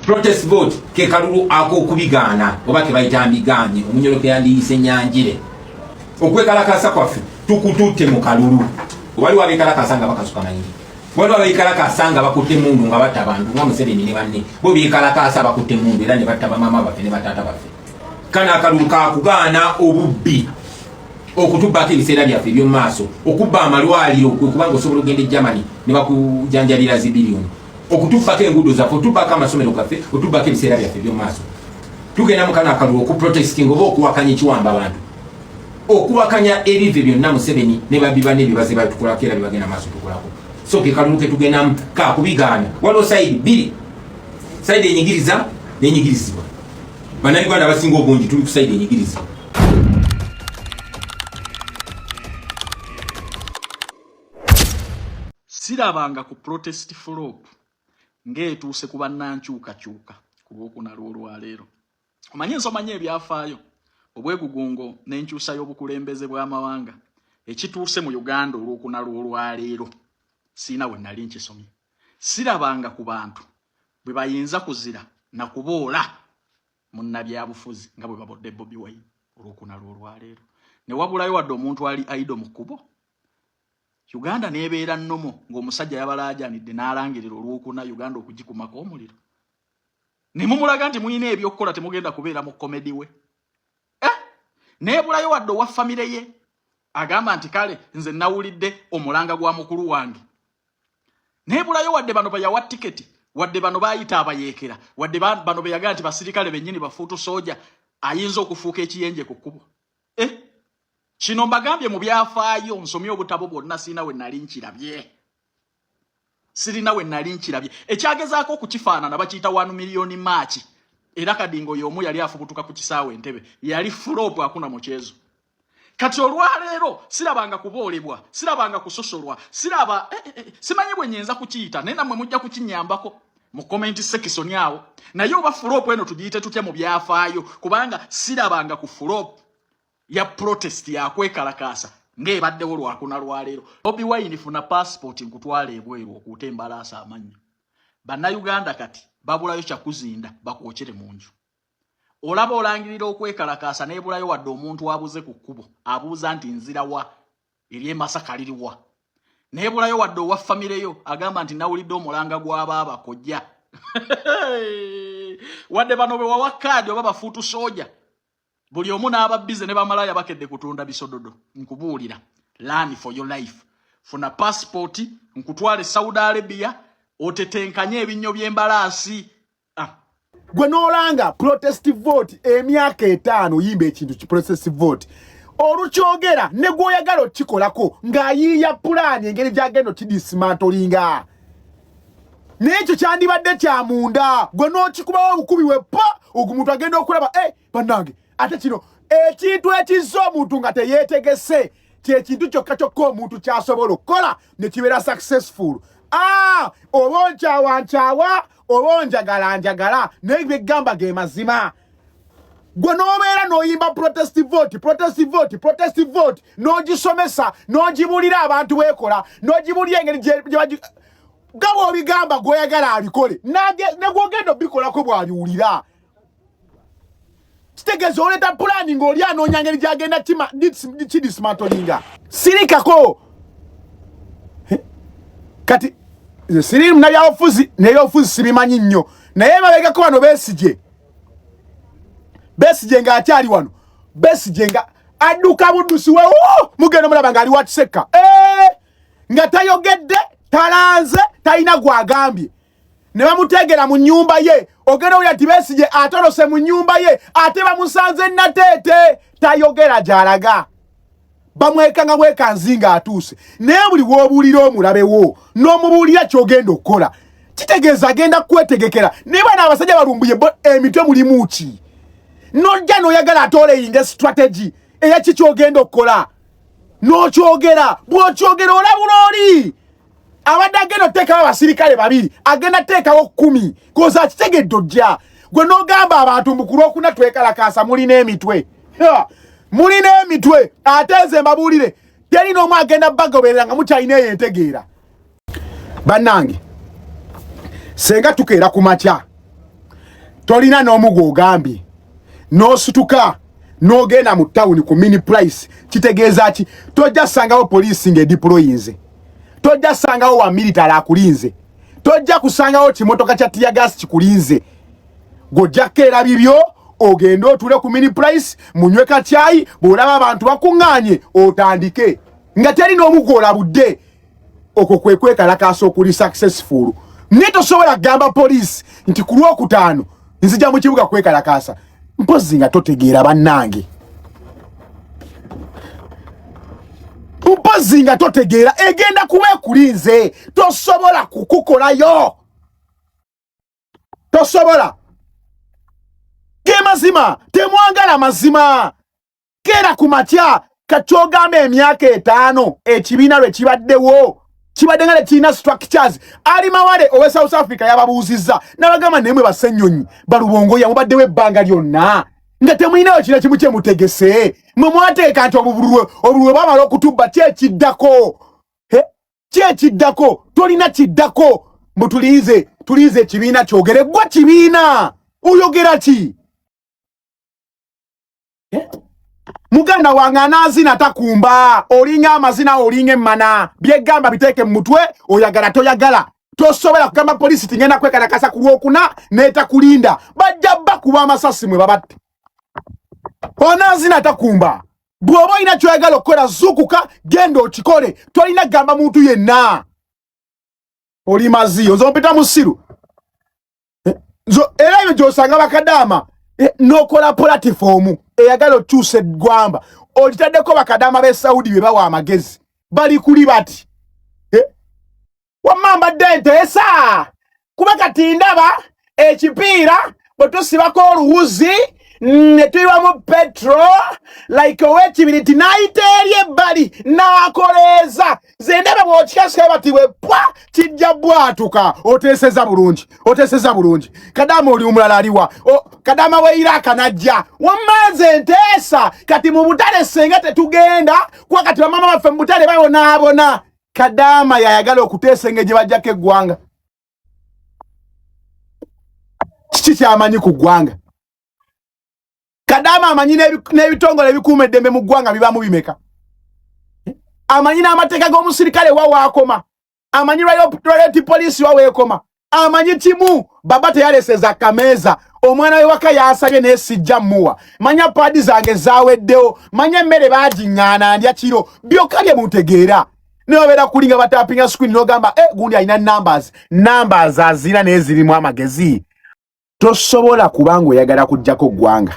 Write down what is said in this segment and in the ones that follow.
Protest vote ke kalulu ak'okubigaana oba ke bayita mbigaanye, omunyolo ke yandiyise nyanjire. Okwekalakaasa kwaffe tukututte mu kalulu. Waliwo abeekalakaasa nga bakasuka mayinja, waliwo abeekalakaasa nga bakutte mundu nga batta abantu nga Museveni ne banne bo beekalakaasa bakutte mundu era ne batta bamaama baffe ne bataata baffe. Kano akalulu kakugaana obubbi, okutubbako ebiseera byaffe eby'omu maaso, okubba amalwaliro, kwe kubanga osobola okugenda e Germany ne bakujanjabira zibiliyoni, okutubbako enguudo zaffe, otubbako amasomero gaffe, otubbako ebiseera byaffe eby'omu maaso. Tugenda mu kano akalulu okuprotestinga oba okuwakanya ekiwamba abantu, okuwakanya ebive byonna Museveni ne babbi banne bye bazze batukolako era bye bagenda maaso tukolako. So ke kalulu ke tugendamu kakubigaana. Waliwo sayidi bbiri, sayidi enyigiriza n'enyigirizibwa. Bannayuganda abasinga obungi tuli ku sayidi enyigiriza. Sirabanga ku protest flop ng'etuuse ku bannankyukakyuka ku lwokuna lw'olwaleero. Omanyi ensoma nnyo ebyafaayo, obwegugungo n'enkyusa y'obukulembeze bw'amawanga ekituuse mu Uganda olwokuna lw'olwaleero sirina we nali nkisomye. Sirabanga ku bantu bwe bayinza kuzira na kuboola munnabyabufuzi nga bwe babodde Bobi Wine olwokuna lw'olwaleero. Ne wabulayo wadde omuntu ali aido mu kkubo. Uganda n'ebeera nnomo ng'omusajja yabalaajanidde n'alangirira olwokuna Uganda okugikumako omuliro. Ne mumulaga nti mulina ebyokukola, temugenda kubeera mu komedi we. Neebulayo wadde owa famire ye agamba nti kale nze nawulidde omulanga gwa mukulu wange. Neebulayo wadde bano bayawa tiketi, wadde bano bayita abayeekera, wadde bano beyagaa nti basirikale bennyini bafuutu sooja ayinza okufuuka ekiyenje ku kkubo. Kino mbagambye mu byafaayo, nsomye obutabo bwonna, sirina we nali nkirabye. Sirina we nali nkirabye. Ekyagezaako okukifaanana bakiyita 1 miliyoni maaki. Era Kadingo y'omu yali afubutuka ku kisaawe Entebbe. Yali fuloopu akuna mukyezo. Kati olwaleero sirabanga kuboolebwa, sirabanga kusosolwa, siraba simanyi bwe nnyinza kukiyita, naye nammwe mujja kukinnyambako mu comment section awo. Naye oba fuloopu eno tugiyite tutya mu byafaayo, kubanga sirabanga ku fuloopu ya protest yakwekalakaasa ng'ebaddewo lwakuna lwaleero. Bobi Wine, funa passport nkutwala ebweru okuute embalaasa amannyo. Bannayuganda kati babulayo kyakuzinda bakwokere mu nju. Olaba olangirira okwekalakaasa n'ebulayo wadde omuntu abuze ku kkubo abuuza nti nzira wa, ery'e Masaka liriwa. N'ebulayo wadde owa famire yo agamba nti nawulidde omulanga gwa baaba kojja. Wadde bano be wawa kaadi oba bafuutu sooja, buli omu n'aba bize ne bamalaaya bakedde kutunda bisododo. Nkubuulira, learn for your life. Funa passport nkutwale Saudi Arabia otetenkanye ebinnyo by'embalaasi. Gwe n'olanga protest vote emyaka 5, yimba ekintu ki protest vote olukyogera ne gw'oyagala okikolako ng'ayiiya pulaani engeri gy'agenda okidismantolinga. Naye ekyo kyandibadde kya munda, gwe n'okikubawo obukubi weppa ogwo muntu agenda okulaba bannange. Ate kino ekintu ekizza omuntu nga teyeetegese kyekintu kyokka kyokka omuntu ky'asobola okukola ne kibeera successful. Oba onkyawa nkyawa, oba onjagala njagala, naye byegamba ge mazima. Gwe n'obeera n'oyimba protest vote, protest vote, protest vote, n'ogisomesa, n'ogibuulira abantu beekola, n'ogibuulira engeri gye nga bw'obigamba gw'oyagala abikole, ne gw'ogenda obikolako bw'abiwulira. Kitegeeza oleeta pulaani ng'oli anoonya ngeri gy'agenda kidismantolinga. Sirikako. Kati nze siri munnabyabufuzi, n'ebyobufuzi sibimanyi nnyo, naye mabegako wano Besigye, Besigye ng'akyali wano, Besigye nga adduka buddusi we, mugenda mulaba ng'ali wa Kisekka, nga tayogedde, talanze, talina gw'agambye, ne bamuteegera mu nnyumba ye. Ogenda owulira nti Besigye atolose mu nnyumba ye, ate bamusanze Nateete, tayogera gy'alaga, bamwekanga bwekanzi ng'atuuse. Naye buli w'obuulira omulabewo n'omubuulira ky'ogenda okukola, kitegeeza agenda kukwetegekera. Naye bano abasajja balumbuye bo emitwe mulimu ki? N'ojja n'oyagala ate oleyinga strategy eyaki ky'ogenda okukola n'okyogera. Bw'okyogera olabula oli abadde agenda oteekawo abasirikale 2, agenda teekawo 10, koza akitegedde. Ojja gwe n'ogamba abantu mbu ku lwokuna twekalakaasa, mulina emitwe, mulina emitwe. Ate nze mbabuulire, teri n'omu agenda bagoberera nga mukyalina eyo entegeera. Bannange, senga tukeera ku makya Tolina n'omu gw'ogambye, n'osituka n'ogenda mu tawuni ku mini price. Kitegeeza ki? Tojja sangawo poliisi ng'ediployinze, tojja sangawo wa military akulinze, tojja kusangawo kimotoka kya teargas kikulinze. Gojja keera bibyo, ogende otule ku mini price, munywe kacyayi. Bw'olaba abantu bakuŋŋaanye, otandike nga teri n'omu gw'olabudde. Okwo kwe kwekalakaasa okuli successful. Naye tosobola kugamba poliisi nti ku Lwokutaano nzija mu kibuga kwekalakaasa. Mpozi nga totegeera, bannange, mpozi nga totegeera. Egenda kuba ekulinze, tosobola kukukolayo, tosobola. Ge mazima, temwagala mazima. Keera ku makya kakyogamba emyaka 5 ekibiina lwe kibaddewo, kibadde nga tekirina structures. Ali Mawale owe South Africa yababuuzizza n'abagamba, naye mwe basennyonyi balubongoya mubaddewo ebbanga lyonna nga temulinayo kina kimu kyemutegese. Mwe mwateeka nti obululu bwamala okutubba, kyekiddako kyekiddako? Tolina kiddako. Mbu tulinze ekibiina kyogere. Gwa kibiina oyogera ki? Muganda wange, anaazina takumba. Olinga amazina, olinga emmana. Byegamba biteeke mu mutwe, oyagala toyagala. Tosobola kugamba polisi tingenda kwekalakasa ku Lwokuna n'etakulinda. Bajja bakuba amasasi mwe babatte. Onaazina takumba. Bw'oba olina kyoyagala okukola, zuukuka, genda okikole. Tolina kugamba muntu yenna. Oli mazi, ozompita musiru. Era ebyo gy'osanga bakadaama n'okola pulatifoomu eyagala otuusa eggwamba, ogitaddeko bakadaama b'e Saudi bye bawa amagezi, bali kuli bati, wamma mbadde nteesa kuba kati ndaba ekipiira bwe tusibako oluwuzi ne tuyiwamu petro like ow'ekibiriti n'ayita eri ebbali n'akoleeza. Ze ndaba bw'okikasika bati bwe pwa kijja bwatuka. Oteeseza bulungi, oteeseza bulungi. Kadaama oli omulala aliwa? Kadaama we Iraka najja, wamma nze nteesa kati mu butale senga tetugenda kuba kati bamama baffe mu butale babonaabona. Kadaama yayagala okuteesa engeri gye bajjako eggwanga. Kiki kyamanyi ku ggwanga? Kadaama amanyi n'ebitongole ebikuuma eddembe mu ggwanga bibamu bimeka? Amanyi n'amateeka g'omusirikale wa waakoma? Amanyi riot police wa weekoma? Amanyi kimu, baba teyaleseza kameeza. Omwana we waka yasabye naye sijja muwa. Manya paadi zange zaweddewo, manya emmere bagiŋŋaana, ndya kiro. Byokka bye mutegeera. Ne babeera kuli nga batapinga screen, n'ogamba, eh, gundi alina numbers. Numbers azira naye zirimu amagezi. Tosobola kubanga oyagala kujjako ggwanga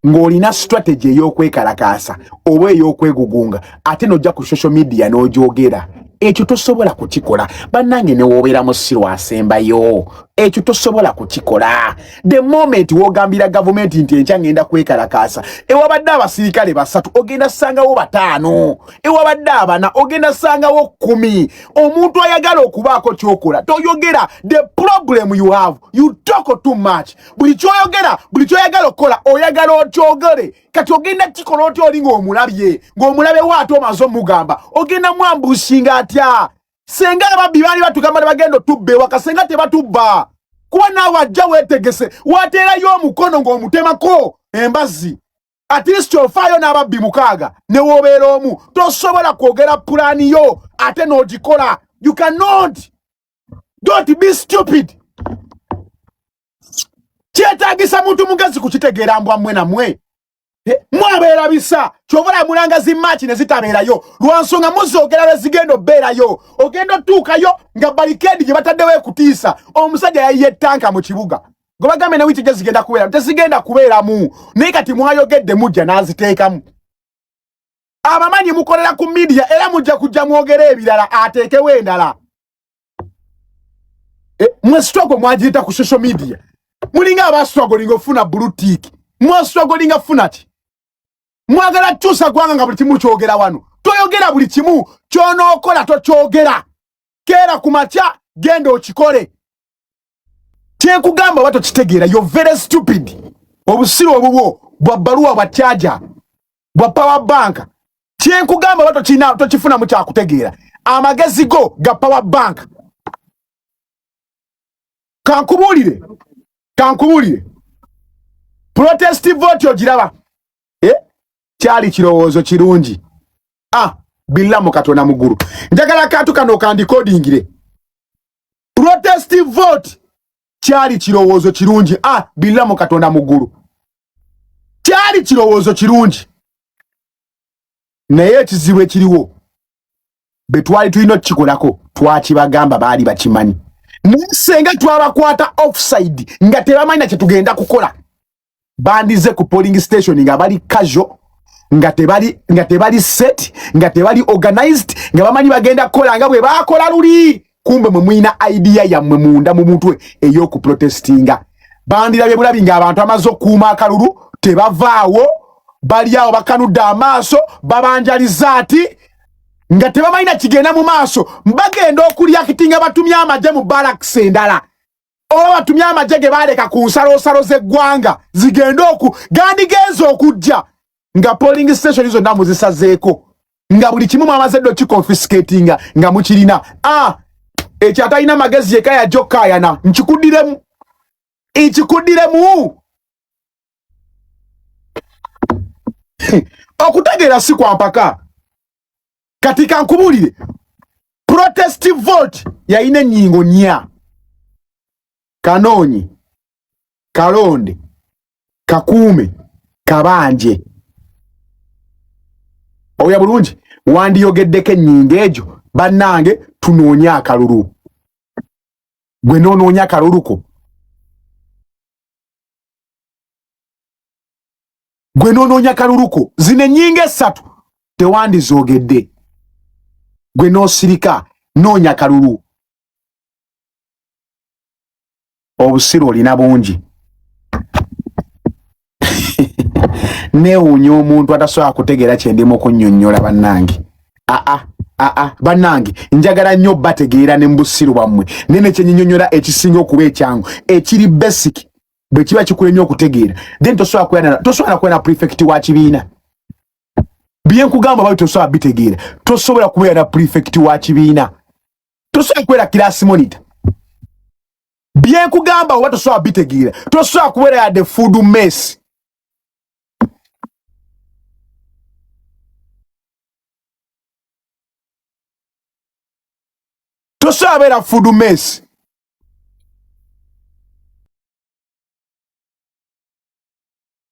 ng'olina strategy ey'okwekalakaasa oba ey'okwegugunga, ate n'ojja ku social media n'ogyogera. Ekyo tosobola kukikola, bannange. Ne woobeera musiru asembayo, ekyo tosobola kukikola. The moment w'ogambira gavumenti nti enkya ngenda kwekalakaasa, ewabadde abasirikale 3 ogenda sangawo 5, ewabadde 4 ogenda sangawo 10. Omuntu ayagala okubaako kyokola toyogera. The problem you have, you talk too much. Buli kyoyogera, buli kyoyagala okukola, oyagala okyogere. Kati ogenda kikola otya oli ng'omulabye, ng'omulabe wo, ate omaze omugamba? Ogenda mwambusinga atya? Senga ababbi baali batugamba ne bagenda otubba ewaka, senga tebatubba, kuba naawe ajja weetegese, wateerayo omukono ng'omutemako embazzi. At least ofaayo n'ababbi 6 ne woobeera omu. Tosobola kwogera pulaani yo ate n'ogikola. You cannot. Don't be stupid. Kyetaagisa muntu mugezi kukitegeera. Mbwa mmwe, nammwe mwabeerabisa. Kyova mulanga zi march ne zitabeerayo lwa nsonga muzoogera lwe zigenda obbeerayo. Ogenda otuukayo nga barricade gye bataddewo ekutiisa. Omusajja yayiye ettanka mu kibuga gwe bagambye ne wiiki gye zigenda kubeeramu, tezigenda kubeeramu. Naye kati mwayogedde, mujja n'aziteekamu. Abamanyi mukolera ku media, era mujja kujja mwogere ebirala, ateekewo endala. Mwe struggle mwagiyita ku social media. Mulinga abastrugglinga ofuna blue tick. Mwastrugglinga funa ki? Mwagala kukyusa ggwanga nga buli kimu kyogera wano. Toyogera buli kimu kyonookola, tokyogera. Keera ku makya, genda okikole. Kyenkugamba oba tokitegeera, you're very stupid. Obusiru obubwo bwa bbaluwa, bwa charger, bwa power bank. Kyenkugamba oba tokifunamu kyakutegeera, amagezi go ga power bank. Kankubuulire, kankubuulire. Protest vote ogiraba, eh? Kyali kirowoozo kirungi. Ah, billa mu Katonda mu ggulu, njagala akantu kano okandikodingire. Protest vote kyali kirowoozo kirungi. Ah, billa mu Katonda mu ggulu, kyali kirowoozo kirungi, naye ekizibu ekiriwo, be twali tulina okukikolako twakibagamba, baali bakimanyi, naye senga twabakwata offside nga tebamanyi na kyetugenda kukola, bandize ku polling station nga bali casual, nga tebali set, nga tebali organized, nga bamanyi bagenda kukola nga bwe bakola luli. Kumbe mwe mulina idea yammwe munda mu mutwe ey'okuprotestinga. Bandirabye bulabi ng'abantu amaze okukuuma akalulu, tebavaawo, bali awo bakanudde amaaso, babanjaliza ati nga tebamanyi na kigenda mu maaso. Bagenda okureactinga batumye amagye mu barracks endala, oba batumye amagye ge baleka ku nsalosalo z'eggwanga zigende oku gandigenza okujja nga polling station zonna muzisazeeko, nga buli kimu mwamaze dde okiconfiscatinga nga mukirina. Ah, ekyo atalina magezi yeka yajja okkaayana. Nkikuddiremu, nkikuddiremu, okutegeera si kwa mpaka. Kati kankubuulire, protest vote yalina ennyingo nnya: kanoonyi, kalonde, kakuume, kabanje. Oya bulungi, wandiyogeddeko ennyingo egyo. Bannange, tunoonye akalulu. Gwe noonoonya akaluluko, gwe noonoonya kaluluko. Zino ennyingo essatu tewandizoogedde, gwe n'osirika, noonya kalulu. Obusiru olina bungi. Neewuunya omuntu atasobola kutegeera kye ndi mu kunnyonnyola. Bannange, aa aa, bannange, njagala nnyo bategeera ne mu busiru bwammwe, naye ne kyenyinyonnyola ekisinga okuba ekyangu, ekiri basic, bwe kiba kikulemye okutegeera, then tosobola kubeera na prefect wa kibiina. Byenkugamba bali tosobola bitegeera, tosobola kubeera na prefect wa kibiina, tosobola kubeera class monitor. Byenkugamba oba tosobola bitegeera, tosobola kubeera yadde food mess. Tosobola beera food mess.